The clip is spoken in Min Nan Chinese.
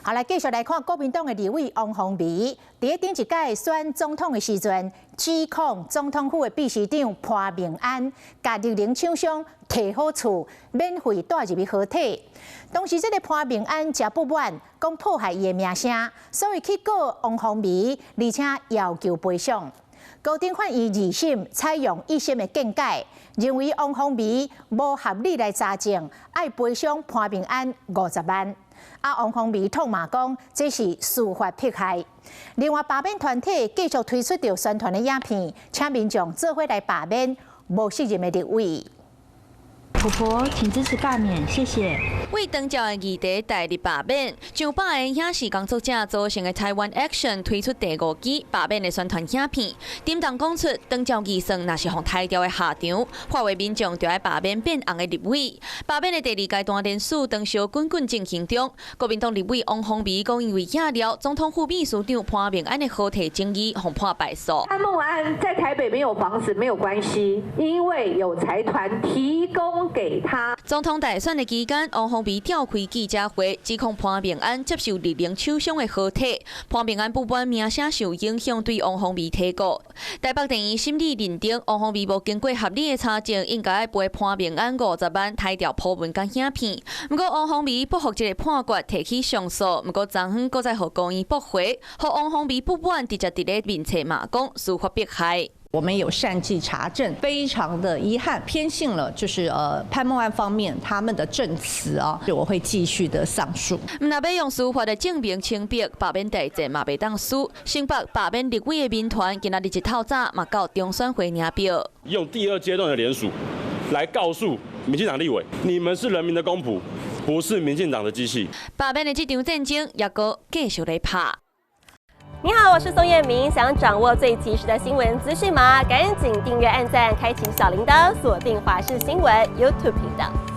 好，來繼續來看國民黨的立委王鴻薇，佇頂一屆選總統的時陣，指控總統府的秘書長潘孟安，共綠能廠商提好厝，免費帶入去合體。當時這个潘孟安誠不滿，講破壞伊的名聲，所以去告王鴻薇，而且要求賠償。高等法院二審採用一審的見解，認為王鴻薇無合理來查證，愛賠償潘孟安50萬。啊，王鴻薇痛罵講這是司法迫害。另外，罷免團體繼續推出著宣傳的影片，請民眾做伙來罷免無適任的立委。婆婆，請支持罷免，謝謝。為長照的議題大力罷免，上百个影視工作者組成的台灣 Action 推出第五支罷免的宣傳影片，頂當講出長照預算若是予刣掉的下場，呼籲民眾就愛罷免變紅的立委。罷免的第二階段聯署當小滾滾進行中，國民黨立委王鴻薇講，因為惹了總統府秘書長潘孟安的合體爭議，予判敗訴。潘孟安在台北沒有房子沒有關係，因為有財團提供給他。總統大選的期間，王鴻薇召開記者會，指控潘孟安接受綠能廠商的好體。潘孟安不滿名聲受影響，對王鴻薇提告。台北地院審理認定，王鴻薇無經過合理的查證，應該愛賠潘孟安50萬，刣掉鋪文佮影片。毋過王鴻薇不服這个判決，提起上訴。毋過昨昏閣再予高院駁回，予王鴻薇不滿，直接佇咧面冊罵講司法迫害。我們有善計查證，非常的遺憾，偏信了就是潘孟安方面他們的證詞啊，我會繼續的上訴。毋若欲用司法來證明清白，罷免大戰嘛袂當輸。新北罷免立委的民團今仔日一透早嘛到中選會領票。用第二階段的聯署來告訴民進黨立委，你們是人民的公僕，不是民進黨的機器。罷免的這場戰爭也閣繼續咧拍。你好，我是宋燕明。想掌握最及時的新聞資訊嗎？趕緊訂閱、按讚、開啟小鈴鐺，鎖定華視新聞 YouTube 頻道。